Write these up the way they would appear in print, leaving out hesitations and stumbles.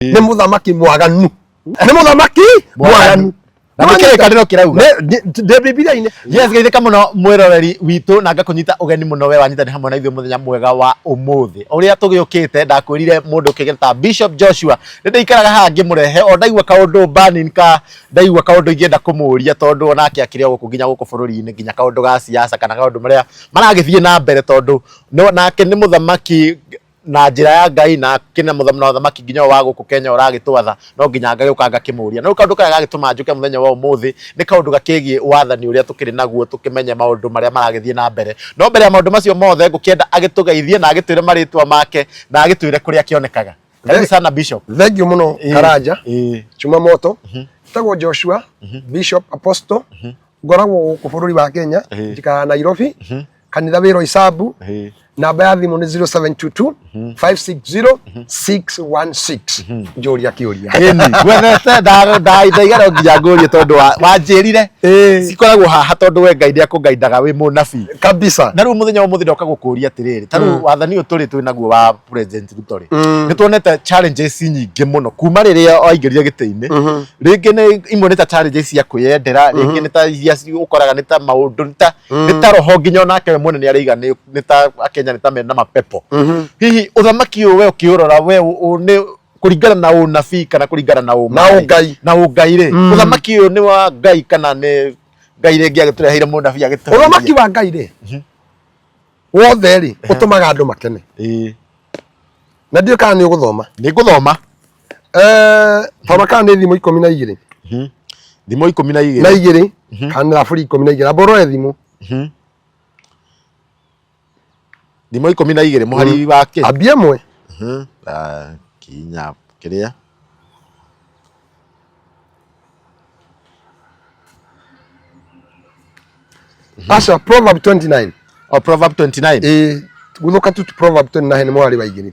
Nĩ mũthamaki mwaganu, nĩ mũthamaki mwaganu. Na nĩ kĩrĩkanĩro kĩrauga. Ndĩ Bibilia-inĩ. Yes, geithĩka mũno mwĩroreri witũ na ngakũnyita ũgeni mũno we wanyitani hamwe na ithuĩ mũthenya mwega wa ũmũthĩ. Ũrĩa tũgĩũkĩte ndakwĩrire mũndũ ũkĩgeta Bishop Joshua nĩ ndĩikaraga haha ngĩmũrehe o ndaigua kaũndũ burning ka ndaigua kaũndũ ingĩenda kũmũria tondũ onake akĩrĩ o gũkũ nginya gũkũ bũrũri-inĩ nginya kaũndũ ga siasa kana kaũndũ marĩa maragĩthiĩ na mbere tondũ no nake nĩ mũthamaki na njĩra ya Ngai na kĩna mũthamaki nginya wa gũkũ Kenya ũragĩtwatha no nginya ngagĩũka ngakĩmũria. Na rĩu kaũndũ karĩa gagĩtũma njũke mũthenya wa ũmũthĩ nĩ kaũndũ gakĩgiĩ wathani ũrĩa tũkĩrĩ naguo tũkĩmenye maũndũ marĩa maragĩthiĩ na mbere. No mbere ya maũndũ macio mothe ngũkĩenda agĩtũgeithie na agĩtwĩre marĩtwa make na agĩtwĩre kũrĩa akĩonekaga. Karibu sana Bishop. Thank you mũno Karanja Chuma Moto. Tagwo Joshua Bishop Apostle, ngoragwo gũkũ bũrũri wa Kenya, njikaraga Nairobi, kanitha wĩ Roysambu. Namba ya thimũ nĩ 0722 560 616. Njũria kĩũria. Ĩni, ngwethete ndaiga no nginya ngũrie tondũ wanjĩrire cikoragwo haha tondũ we Ngai nĩakũgaindaga wĩ mũnabii. Kabisa. Na rĩu mũthenya wa ũmũthĩ ndoka gũkũria atĩrĩrĩ, ta rĩu wathani ũyũ tũrĩ twĩ naguo wa President Ruto rĩ, nĩ tuonete challenges nyingĩ mũno kuma rĩrĩa waingĩrire gĩtĩ-inĩ. Rĩngĩ nĩ imwe nĩ ta challenges cia kwĩyendera, rĩngĩ nĩ ta iria ũkoraga nĩ ta maũndũ nĩ ta roho nginya onake we mwene nĩ araiga nĩ ta Akenya nĩ ta mena mapepo. Hihi ũthamaki ũyũ we ũkĩũrora we nĩ kũringana na ũnabii kana kũringana na ũma Na ũngai. Na ũngai rĩ, ũthamaki ũyũ nĩ wa Ngai kana nĩ Ngai rĩngĩ agĩtũreheire mũnabii agĩtũheithia? Ũthamaki wa Ngai rĩ wothe rĩ ũtũmaga andũ makene. Na ndiũĩ kana nĩ ũgũthoma. Nĩ ngũthoma. Tondũ kana nĩ thimũ 12. Thimũ ikũmi na na igĩrĩ. Igĩrĩ kana nĩ thaburi 12, amba ũrore thimũ. Thimũ 12 mũhari wa kĩ? Ambia ĩmwe. Ah, kinya kĩrĩa Aca, Proverb 29. O Proverb 29. Ĩĩ, guthũka tu Proverb 29 nĩ mũhari wa 2.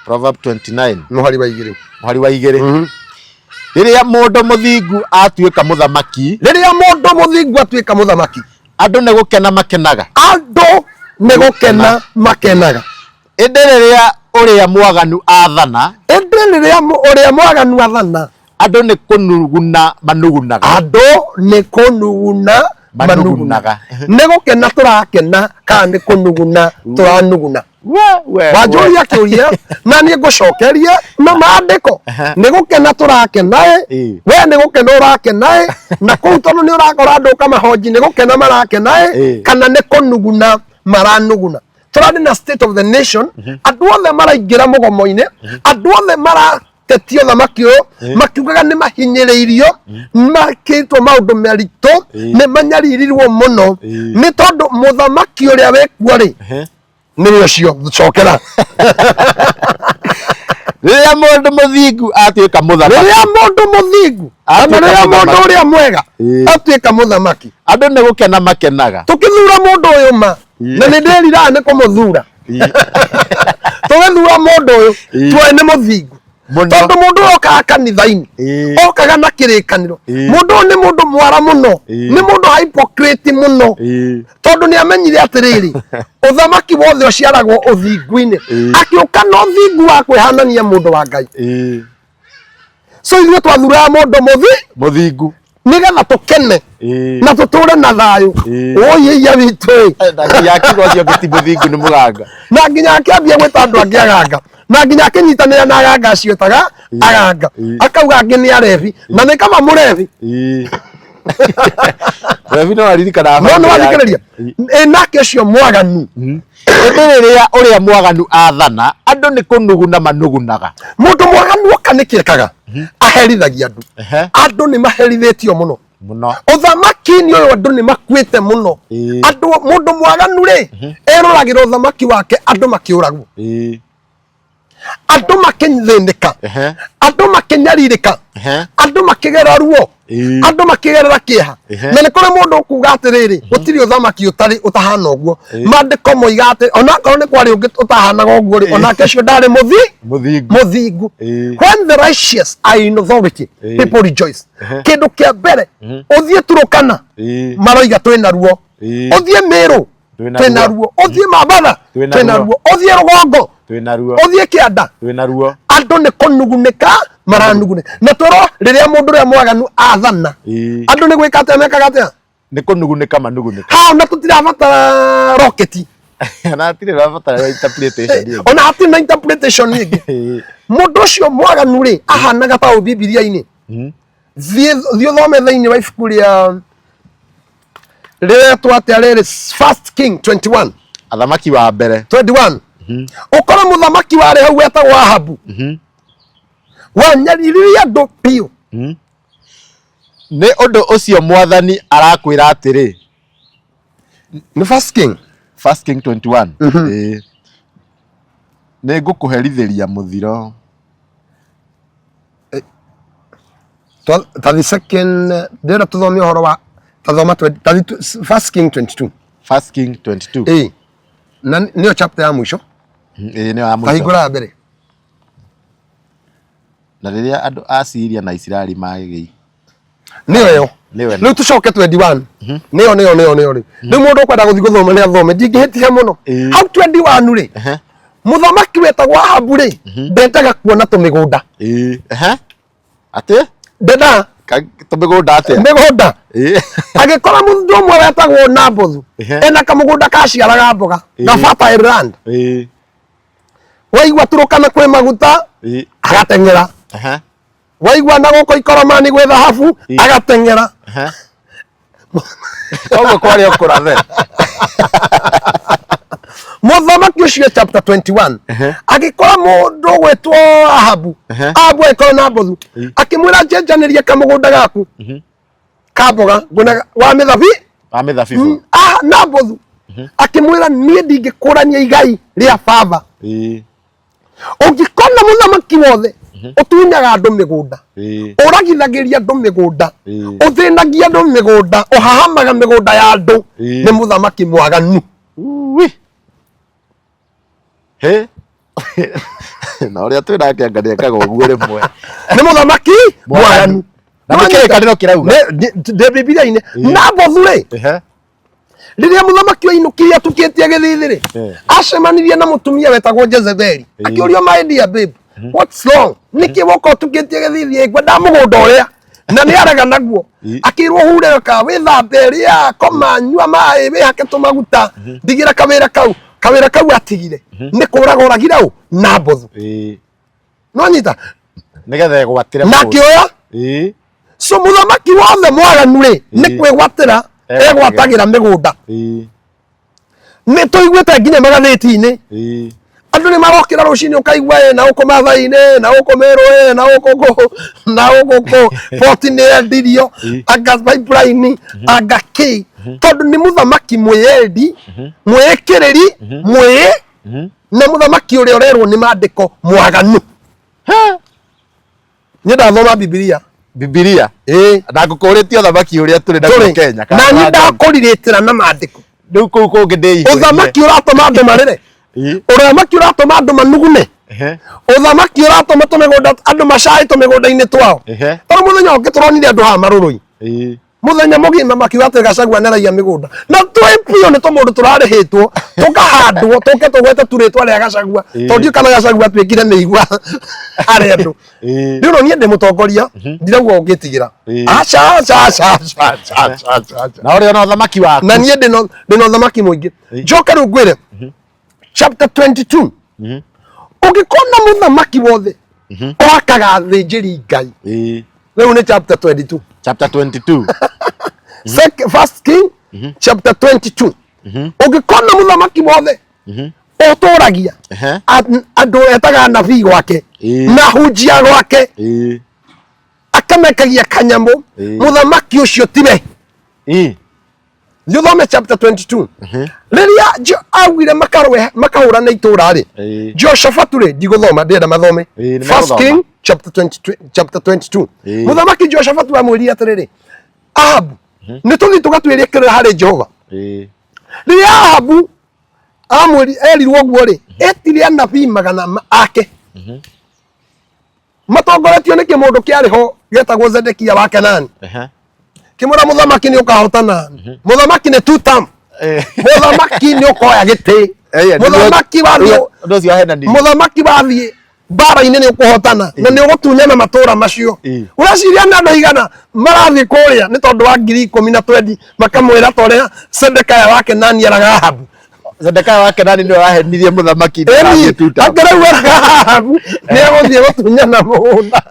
Proverb 29. Mũhari wa 2. Mũhari wa 2. Rĩrĩa mũndũ mũthingu atuĩka mũthamaki, Rĩrĩa mũndũ mũthingu atuĩka mũthamaki, andũ nĩ gũkena makenaga. Andũ nĩ gũkena makenaga. Ĩndĩ rĩrĩa ũrĩa mwaganu athana, Ĩndĩ rĩrĩa ũrĩa mwaganu athana, andũ nĩ kũnuguna manugunaga. Andũ nĩ kũnuguna manugunaga. Manugunaga. Nĩ gũkena tũrakena kana nĩ kũnuguna tũranuguna? We, we, we. Wanjũria kĩũria na niĩ ngũcokerie na maandĩko. Nĩ gũkena tũrakena ĩ? We nĩ gũkena ũrakena ĩ na kũu tondũ nĩ ũrakora andũ ũkamahonji nĩ gũkena marakena ĩ kana nĩ kũnuguna maranuguna? Tũrarĩ na State of the Nation, andũ othe maraingĩra mũgomo-inĩ, andũ othe maratetia ũthamaki ũyũ makiugaga nĩ mahinyĩrĩirio, makĩtwo maũndũ maritũ, nĩ manyaririrwo mũno nĩ tondũ mũthamaki ũrĩa wĩkuo rĩ nĩwe ũcio. Cokera. Rĩrĩa mũndũ mũthingu atuĩka mũthamaki, Rĩrĩa mũndũ mũthingu kana Atuĩka rĩrĩa mũndũ mũthamaki. ũrĩa mwega atuĩka mũthamaki, andũ nĩ gũkena makenaga. Tũkĩthura mũndũ ũyũ ma na nĩ ndĩriraga nĩ kũmũthura. Tũgĩthura mũndũ ũyũ tuoĩ nĩ mũthingu Mũno. tondũ mũndũ ũyũ okaga kanitha-inĩ, okaga na kĩrĩkanĩro. Mũndũ ũyũ nĩ mũndũ mwara mũno, nĩ mũndũ hypocrite mũno tondũ nĩ amenyire atĩrĩrĩ, ũthamaki wothe ũciaragwo ũthingu-inĩ. Akĩũka na ũthingu wa kwĩhanania mũndũ wa Ngai. So ithuĩ twathuraga mũndũ mũthi Mũthingu. Nĩgetha tũkene na tũtũre na thayũ. Ũyĩia witũ ĩ. Na nginya akiuga ũcio ũngĩ ti mũthingu, nĩ mũganga. Na nginya akĩambia gwĩta andũ angĩ aganga, na nginya akĩnyitanĩra na aganga acio etaga aganga, akauga angĩ nĩ arebi na nĩ kama mũrebi. Mũrebi no aririkanaga No nĩ famĩlĩ yake. wathikĩrĩria ĩ nake ũcio mwaganu. Ĩndĩ rĩrĩa ũrĩa mwaganu athana, andũ nĩ kũnuguna manugunaga. Mũndũ mwaganu oka nĩ kĩekaga aherithagia andũ. Andũ nĩ maherithĩtio mũno Mũno. Ũthamaki-inĩ ũyũ andũ nĩ makuĩte mũno. Andũ mũndũ mwaganu rĩ eroragĩra ũthamaki wake andũ makĩũragwo, andũ makĩthĩnĩka, andũ makĩnyarirĩka, andũ makĩgera ruo, andũ makĩgerera kĩeha. Na nĩ kũrĩ mũndũ ũkuga atĩrĩrĩ, gũtirĩ ũthamaki ũtarĩ ũtahana ũguo. Maandĩko moiga atĩ onakorwo nĩ kwarĩ ũngĩ ũtahanaga ũguo rĩ, onake ũcio ndarĩ mũthi Mũthingu. Mũthingu. When the righteous are in authority, people rejoice. Kĩndũ kĩa mbere, ũthiĩ Turukana, maroiga twĩna ruo. Ũthiĩ Mĩrũ, Twĩna twĩna ruo. Ruo. Ũthiĩ Mambatha, Twĩna twĩna ruo. Ruo. Ũthiĩ rũgongo, Twĩna ruo. Ũthiĩ kĩanda. Twĩna ruo. Andũ nĩ kũnugunĩka maranugunĩka, na twĩrwo rĩrĩa mũndũ ũrĩa mwaganu athana, andũ nĩ gwĩka atĩa mekaga atĩa? Nĩ kũnugunĩka manugunĩka. Ha, ona tũtirabatara roketi. Na hatirĩ rabatara interpretation ĩngĩ. Ona hatirĩ na interpretation ĩngĩ. Mũndũ ũcio mwaganu rĩ, ahanaga ta ũ Bibilia-inĩ? Thiĩ thiĩ ũthome thĩinĩ wa ibuku rĩa rĩretwo atĩa rĩrĩ, First King 21. Athamaki wa mbere. 21. Ũkore mũthamaki warĩ hau wetagwo Ahabu, wanyariririe andũ biũ. Nĩ ũndũ ũcio mwathani arakwĩra atĩrĩ. Nĩ First King. First King 21. Ĩĩ. Nĩ ngũkũherithĩria mũthiro. Tathi second, ndĩrenda tũthome ũhoro wa tathoma tathi First King 22. First King 22. Ĩĩ, na nĩyo chapter ya mũico. Ĩĩ, nĩyo ya mũico. Tahingũra ya mbere. Na rĩrĩa andũ a Siria na Isiraeli magĩgĩi Nĩyo ĩyo. Nĩyo ĩno. Rĩu tũcoke 21. Nĩyo nĩyo nĩyo nĩyo rĩu. Rĩu mũndũ ũkwenda gũthiĩ gũthoma nĩ athome, ndingĩhĩtia mũno. Hau 21 rĩ, mũthamaki wetagwo Ahabu rĩ, ndendaga kuona tũmĩgũnda. Ĩĩ. Ehe. Atĩ? Ndendaga Tũmĩgũnda atĩa? Mĩgũnda. Agĩkora mũndũ ũmwe wetagwo Nabothu ena kamũgũnda kaciaraga mboga na fertile land. Waigua Turukana kwĩ maguta, agateng'era. Waigua na gũkũ Ikoromani gwĩ thahabu, agateng'era. Koguo kwarĩ o kũrathe. Mũthamaki ũcio, chapter 21, agĩkora mũndũ ũgwĩtwo Ahabu. Ahabu agĩkora Nabothu, akĩmwĩra, "Njenjanĩrie kamũgũnda gaku ka mboga nguona wa mĩthabi." Wa mĩthabibũ. Ah, Nabothu akĩmwĩra, "Niĩ ndingĩkũrania igai rĩa baba." Ũngĩkona mũthamaki wothe ũtunyaga andũ mĩgũnda, ũragithagĩria andũ mĩgũnda, ũthĩnagia andũ mĩgũnda, ũhahamaga mĩgũnda ya andũ, nĩ mũthamaki mwaganu. Ui. He. Na ũrĩa twĩ nake anga nĩekaga ũguo rĩmwe. Nĩ mũthamaki mwaganu. Na nĩ kĩrĩkanĩro kĩrauga. Ndĩ Bibilia-inĩ. Nabothu rĩ, rĩrĩa mũthamaki ainũkire atukĩtie gĩthithi rĩ, acemanirie na mũtumia wetagwo Jezebeli. Akĩũrio, "My dear babe, what's wrong? Nĩkĩ woka ũtukĩtie gĩthithi?" "Ngwenda mũgũnda ũrĩa na nĩ arega naguo." Akĩrwo, "Hure ka wĩthambe, rĩa, koma, nyua maĩ, wĩhake tũmaguta, ndigĩra kawĩra kau." Kawĩra kau atigire nĩ kũraga ũragire ũ Nabothu. No nyita. Nĩgetha egwatĩre na mũgũnda. Akĩoya. So mũthamaki wothe mwaganu rĩ, nĩ kwĩgwatĩra egwatagĩra mĩgũnda. Nĩ tũiguĩte nginya magathĩti-inĩ, andũ nĩ marokĩra rũcinĩ, ũkaigua ĩ na gũkũ Mathai-inĩ, na gũkũ Meru, ĩ na gũkũ kũ, na gũkũ kũ, poti nĩ yendirio, anga pipeline, anga kĩ, tondũ nĩ mũthamaki mwĩyendi, mwĩĩkĩrĩri, mwĩĩ na mũthamaki ũrĩa ũrerwo nĩ mandĩko mwaganu. Niĩ ndathoma Bibilia. Bibilia. Ĩĩ. Na ngũkũrĩtie ũthamaki ũrĩa tũrĩ naguo Tũrĩ. Kenya. Na niĩ ndakũrirĩtĩra na mandĩko. Rĩu kũu kũngĩ ndĩihũririe. Ũthamaki ũratũma andũ marĩre, ũthamaki ũratũma andũ manugune, ũthamaki ũratũma tũmĩgũnda andũ macaĩ tũmĩgũnda-inĩ twao. Tondũ mũthenya ũngĩ tũronire andũ haha marũrũi mũthenya mũgima makiuga atĩ Gachagua nĩaraiya mĩgũnda, na twĩ biũ nĩ tũmũndũ tũrarĩhĩtwo tũkahandwo tũke tũgwete tu rĩtwa rĩa Gachagua, tondũ ndiũĩ kana Gachagua atuĩkire mĩigua harĩ andũ. Rĩu no niĩ ndĩ mũtongoria, ndirauga ũngĩtigĩra. Aca, aca, aca, aca, aca, aca, aca, aca. Na ũrĩ ona ũthamaki waku. Na niĩ ndĩna ũthamaki mũingĩ. Njoke rĩu ngwĩre chapter 22, ũngĩkona mũthamaki wothe wakaga athĩnjĩri Ngai. Rĩu nĩ chapter 22. Chapter 22. First King chapter 22, ũngĩkona mũthamaki wothe ũtũragia andũ etaga anabii gwake na hunjia gwake, akamekagia kanyamũ, mũthamaki ũcio tiwe. Nĩ ũthome chapter 22, rĩrĩa augire makarũe makahũrane itũra rĩ, Jehoshafatu rĩ, ndigũthoma, ndĩrenda mathome. Ĩĩ, nĩ First megũthoma. King chapter 22, chapter 22. Mũthamaki Jehoshafatu amwĩrire atĩrĩrĩ, "Ahabu, nĩ tũthiĩ tũgatuĩrie kĩrĩra harĩ Jehova." Rĩrĩa Ahabu amwĩri erirwo ũguo rĩ, etire anabii 100 ake matongoretio nĩ kĩmũndũ kĩarĩ ho gĩetagwo Zedekia wa Kenani. Kĩmwĩra, "Mũthamaki, nĩ ũkahotana. Mũthamaki nĩ two term. Mũthamaki, nĩ ũkoya gĩtĩ." Ĩĩ, Mũthamaki wathiĩ Ũndũ ũcio wahenanirie. Mũthamaki wathiĩ mbara-inĩ nĩ ũkũhotana na nĩ ũgũtunyana matũra macio. Ũreciria nĩ andũ aigana marathiĩ kũrĩa nĩ tondũ wa 10,000 na twendi makamwĩra ta ũrĩa Zedekiah wa Kenani eraga Ahabu? Zedekiah wa Kenani nĩwe wahenirie mũthamaki Ĩni, ndagathiĩ tuta. Akĩrauga eraga Ahabu nĩ egũthiĩ gũtunyana mũgũnda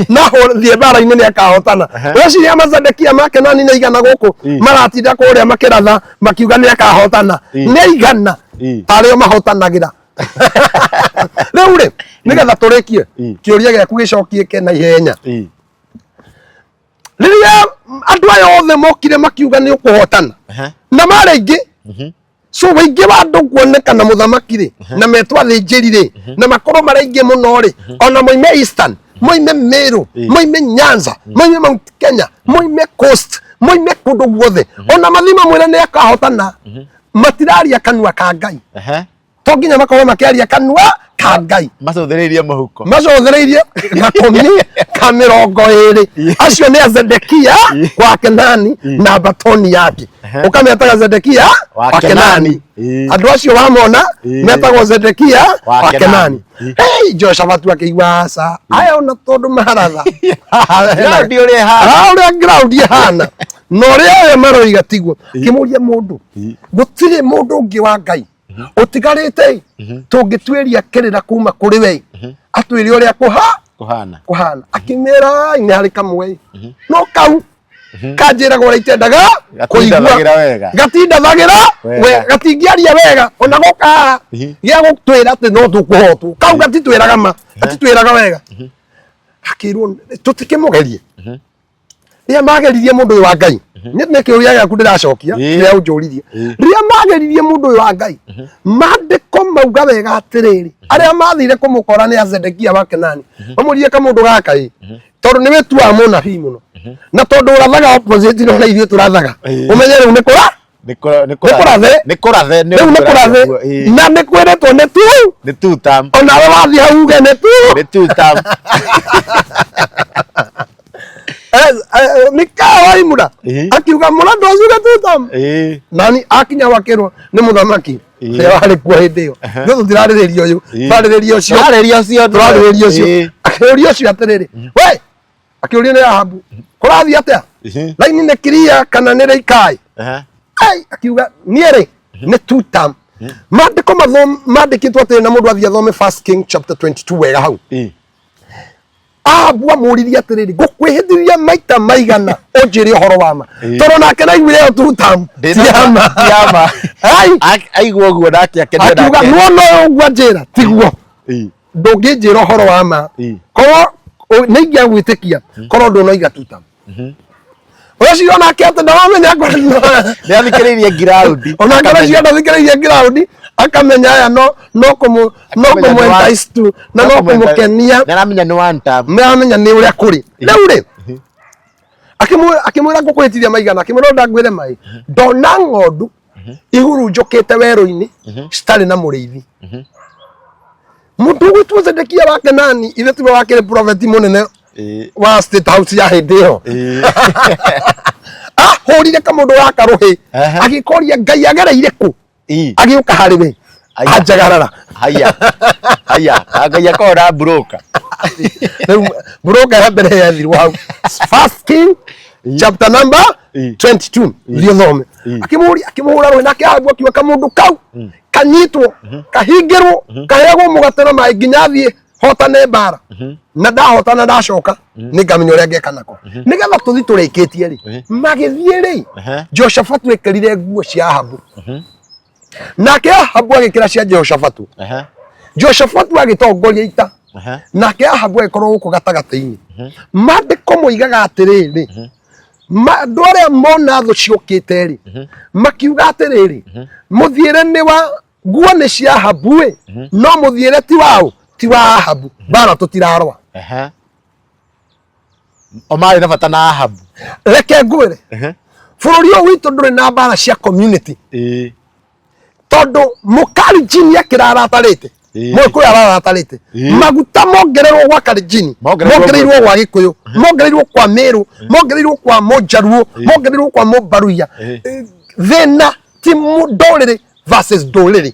na thiĩ mbara-inĩ nĩ akahotana. Ũreciria mazedekia ma Kenani nĩ aigana gũkũ maratinda kũrĩa makĩratha makiuga nĩ akahotana? Nĩ aigana arĩa mahotanagĩra rĩu rĩ? Nĩgetha tũrĩkie kĩũria gĩaku gĩcokiĩke na ihenya, rĩrĩa andũ aya othe mokire makiuga nĩ ũkũhotana na marĩ aingĩ, so wĩingĩ wa andũ kuonekana mũthamaki rĩ, na metwo athĩnjĩri rĩ, na makorwo marĩ aingĩ mũno rĩ, ona moime Eastern, moime Meru, moime Nyanza, moime Mount Kenya, moime Coast, moime kũndũ guothe, ona mathiĩ mamwĩre nĩ akahotana, matiraria kanua ka Ngai. To nginya makorwo makĩaria kanua ka Ngai. Macũthĩrĩirie mũhuko. Macũthĩrĩirie gakũmi ka 20. Acio nĩ a Zedekia wa Kenani na batoni yake. Ũkametaga Zedekia wa wa Kenani. Kenani. Andũ acio wamona metagwo Zedekia wa wa Kenani. Kenani. Hey, Jehoshafatu akĩigua aca aya ona tondũ maratha Ground ũrĩa ĩhana. Ah, ũrĩa ground ĩhana na ũrĩa aya maroiga tiguo. Kĩmũria mũndũ, gũtirĩ mũndũ ũngĩ wa Ngai ũtigarĩte tũngĩtuĩria kĩrĩra kuma kũrĩ we atwĩre ũrĩa kũha Kũhana. Kũhana? Akĩmĩra, nĩ harĩ kamwe, no kau kanjĩraga ũrĩa itendaga kũigua. Gatindathagĩra wega. Gatindathagĩra Wega. Gatingĩaria wega ona goka haha gĩa gũtwĩra atĩ no tũkũhotwo, kau gatitwĩraga ma, gatitwĩraga wega. Akĩrwo tũtikĩmũgerie. Rĩrĩa mageririe mũndũ ũyũ wa Ngai, nĩ kĩũria gĩaku ndĩracokia kĩrĩa ũnjũririe, rĩrĩa mageririe mũndũ ũyũ wa Ngai, maandĩko mauga wega atĩrĩrĩ, arĩa mathire kũmũkora nĩ a Zedekia wa Kenani, mamũrie, kamũndũ gaka ĩ, tondũ nĩ wĩtuaga mũnabii mũno na tondũ ũrathaga opposite na ũrĩa ithuĩ tũrathaga, ũmenye rĩu nĩ kũra Nĩ kũra- nĩ nĩ kũrathe. Nĩ kũrathe. Rĩu nĩ kũrathe na nĩ kwĩrĩtwo nĩ tu Nĩ tutam. Onawe wathiĩ hau uge nĩ tu. Nĩ tutam. Mikawa waimura akiuga mũrandũ ũcio tutam. Nani akinya wakĩrwo nĩ mũthamaki ũrĩa warĩ kuo hĩndĩ ĩyo, no tũtirarĩrĩria ũyũ, tũrarĩrĩria ũcio. Tũrarĩrĩria ũcio. Tũrarĩrĩria ũcio. Akĩũria ũcio atĩrĩrĩ, we akĩũrio nĩ Ahabu, kũrathiĩ atĩa? Raini nĩ kiria kana nĩ rĩikaĩ? Ai, akiuga niĩ rĩ nĩ tutam. Maandĩko mandĩkĩtwo atĩrĩ, na mũndũ athiĩ athome First King chapter 22 wega hau. Ahabu amũririe atĩrĩrĩ, ngũkwĩhĩtithia maita maigana ũnjĩre ũhoro wa ma? Tondũ nake naiguire ĩyo tutam ti ya ma. Ti ya ma. Ai, Aigua ũguo nake akenio akiuga nake. nuona ũyũ ũguo anjĩra tiguo, ndũngĩnjĩra ũhoro wa ma. Korwo nĩ ingĩagwĩtĩkia korwo ndũnoiga tutam. Ũcio onake atĩ ndaramenya. Nĩ athikĩrĩirie ngiraundi. Onake ũcio ndathikĩrĩirie ground, akamenya aya no kũmũ no Akamenya nĩ wa- kũmũ-entice tu na no kũmũkenia. Nĩ aramenya nĩ one term. Nĩ aramenya nĩ ũrĩa kũrĩ rĩu rĩ. Akĩmwĩra ngũkwĩhĩtithia maigana, akĩmwĩra ndangwĩre mai, ndona ng'ondu ihurunjũkĩte werũ-inĩ citarĩ na mũrĩithi. Mũndũ ũgwĩtwo Zedekia wa Kenani, ithe tiwe wakĩrĩ prophet mũnene wa State House ya hĩndĩ ĩyo, ahũrire kamũndũ gaka rũhĩ, agĩkoria Ngai agereire kũ agĩũka harĩ we. Aya. Anjagarara. Haya haya, Ngai akorwo na broker. Rĩu broker ya mbere yethirwo hau First King chapter number 22, thiĩ ũthome. Akĩmũria, akĩmũhũra rũhĩ, nake Ahabu akiuga kamũndũ kau kanyitwo, kahingĩrwo, kaheagwo mũgate na maĩ nginya athiĩ hotane mbara, na ndahotana ndacoka nĩ ngamenya ũrĩa ngeka nako. Nĩgetha tũthi tũrĩkĩtie rĩ, magĩthiĩ rĩ, Jehoshafatu ekĩrire nguo cia Ahabu, nake Ahabu agĩkĩra cia Jehoshafatu. Jehoshafatu agĩtongoria ita, nake Ahabu agĩkorwo gũkũ gatagatĩ-inĩ. Maandĩko moigaga atĩrĩrĩ, andũ arĩa mona thũ ciũkĩte rĩ, makiuga atĩrĩrĩ, mũthiĩre nĩ wa nguo nĩ cia Ahabu ĩ, no mũthiĩre ti waũ, ti wa Ahabu, mbara tũtirarũa. O marĩ na bata na Ahabu. Reke ngwĩre, bũrũri ũyũ witũ ndũrĩ na mbara cia community, tondũ mũkarijini akĩraratarĩte, mũgĩkũyũ araratarĩte, maguta mongererwo gwa karijini, Mongereirwo mongereirwo gwa gĩkũyũ, mongereirwo kwa mĩrũ, mongereirwo kwa mũnjaruo, mongereirwo kwa mũmbaruya. Thĩna ti ndũrĩrĩ versus ndũrĩrĩ.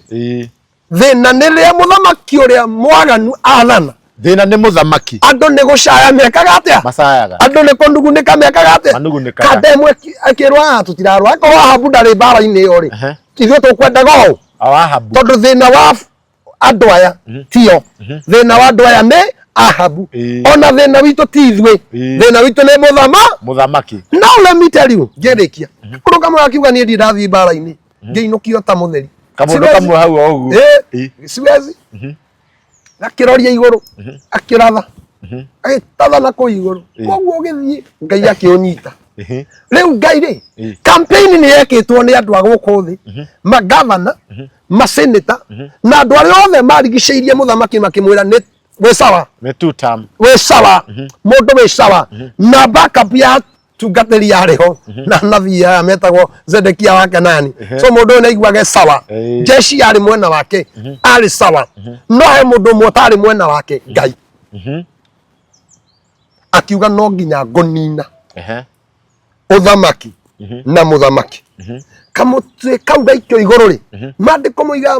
Thĩna nĩ rĩrĩa mũthamaki ũrĩa mwaganu athana. Thĩna nĩ mũthamaki. Andũ nĩ gũcaya mekaga atĩa? Macayaga. Andũ nĩ kũnugunĩka mekaga atĩa? Manugunĩkaga. Kanda ĩmwe ĩkĩrwo "Ah, tũtirarũa akorwo Ahabu ndarĩ mbara-inĩ ĩyo rĩ, ithuĩ tũkwendaga ũũ." O Ahabu. Tondũ thĩna wa andũ aya tio, thĩna wa andũ aya nĩ Ahabu. Ona thĩna witũ ti ithuĩ, thĩna witũ nĩ mũthamaki. Now let me tell you, ngĩrĩkia kũrũ kamwe gakiuga niĩ ndirĩ ndathiĩ mbara-inĩ, ngĩinũkio ta mũtheri. Kamũndũ kamwe hau o ũguo. Siwezi. Gakĩroria igũrũ, akĩratha, agĩtatha na kũu igũrũ, koguo ũgĩthiĩ Ngai akĩũnyita. Rĩu Ngai rĩ, campaign nĩ yekĩtwo nĩ andũ a gũkũ thĩ, magavana, maseneta, na andũ arĩa othe marigicĩirie mũthamaki makĩmwĩra nĩ wĩ sawa. Nĩ two term. Wĩ sawa, mũndũ wĩ sawa, na backup ya tungatĩri yarĩ ho na nabii aya metagwo Zedekia wa Kenani. So mũndũ ũyũ nĩaiguage sawa. Jeshi yarĩ mwena wake, arĩ sawa, no he mũndũ ũmwe ũtarĩ mwena wake, Ngai akiuga no nginya ngũnina ũthamaki na mũthamaki. Kamũtĩ kau gaikio igũrũ rĩ, maandĩko moiga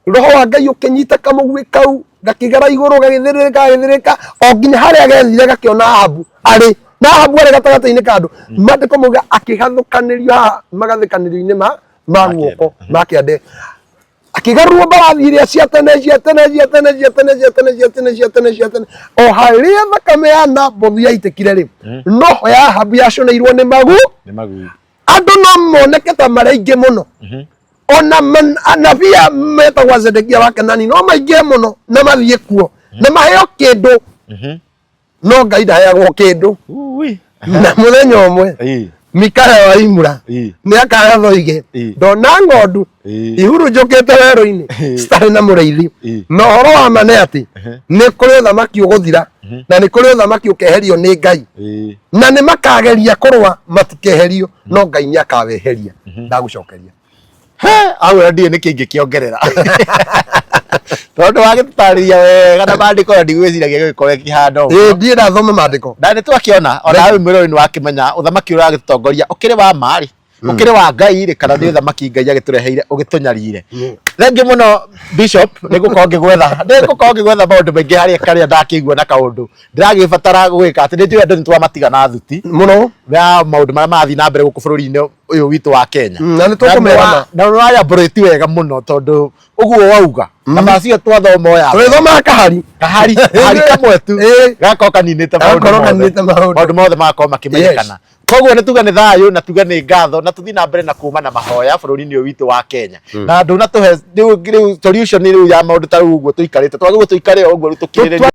roho wa Ngai ũkĩnyita kamũguĩ kau gakĩgera igũrũ, gagĩthĩrĩrĩka gagĩthĩrĩrĩka o nginya harĩa gethire gakĩona Ahabu arĩ, na Ahabu arĩ gatagatĩ-inĩ ka andũ. Maandĩko moiga akĩgathũkanĩrio haha magathĩkanĩrio-inĩ ma guoko ma kĩande, akĩgarũrwo mbarathi iria cia tene cia tene cia tene cia tene cia tene cia tene cia tene cia tene, o harĩa thakame ya Nabothu yaitĩkire rĩ, noho ya Ahabu yaconeirwo nĩ magu. Nĩ magui. Andũ no moneke ta marĩ aingĩ mũno, ona anabii aya metagwo Zedekia wa Kenani no maingĩhe mũno na mathiĩ kuo na maheo kĩndũ, no Ngai ndaheagwo kĩndũ. Ui. Na mũthenya ũmwe Mikaya wa Imura nĩ akaratha oige, ndona ng'ondu ihurunjũkĩte werũ-inĩ citarĩ na mũrĩithi. Na ũhoro wa ma nĩ atĩ nĩ kũrĩ ũthamaki ũgũthira na nĩ kũrĩ ũthamaki ũkeherio nĩ Ngai, na nĩ makageria kũrũa matikeherio, no Ngai nĩ akaweheria. Ndagũcokeria. He, au na ndiũĩ nĩkĩ ingĩkĩongerera tondũ wagĩtũtarĩria wega na maandĩko na ndigwĩciragia gĩgĩkorwo kĩhana ũguo. Ĩĩ, ndiĩ ndathoma maandĩko. Na nĩ twakĩona ona wewe mwĩrori nĩ wakĩmenya ũthamaki ũrĩa ũragĩtũtongoria ũkĩrĩ wa ma rĩ, ũkĩrĩ wa Ngai rĩ, kana nĩ ũthamaki Ngai agĩtũreheire ũgĩtũnyarire. Thengiũ mũno Bishop, nĩ ngũkorwo ngĩgwetha, nĩ ngũkorwo ngĩgwetha maũndũ maingĩ harĩa karĩa ndakĩigua na kaũndũ ndĩragĩbatara gwĩka atĩ nĩ njũĩ andũ nĩ twamatiga na thuti mũno ya maũndũ marĩa marathiĩ na mbere gũkũ bũrũri-inĩ ũyũ witũ wa Kenya. Na nĩ tũkũmera. Na nĩ wayambũrĩti wega mũno tondũ ũguo wauga na macio twathoma oya tũgĩthomaga kahari. Kahari kahari kamwe tu gakorwo kaninĩte maũndũ Gakorwo mothe. kaninĩte maũndũ. Maũndũ mothe magakorwo makĩmenyekana. Koguo nĩ tuge nĩ thayũ na tuge nĩ ngatho na tũthiĩ na mbere na kuma na mahoya bũrũri-inĩ ũyũ witũ wa Kenya. Na ndũnatũhe rĩu solution rĩu ya maũndũ ta rĩu ũguo tũikarĩte, twagĩrĩirwo tũikare o ũguo rĩu tũkirĩrĩrie.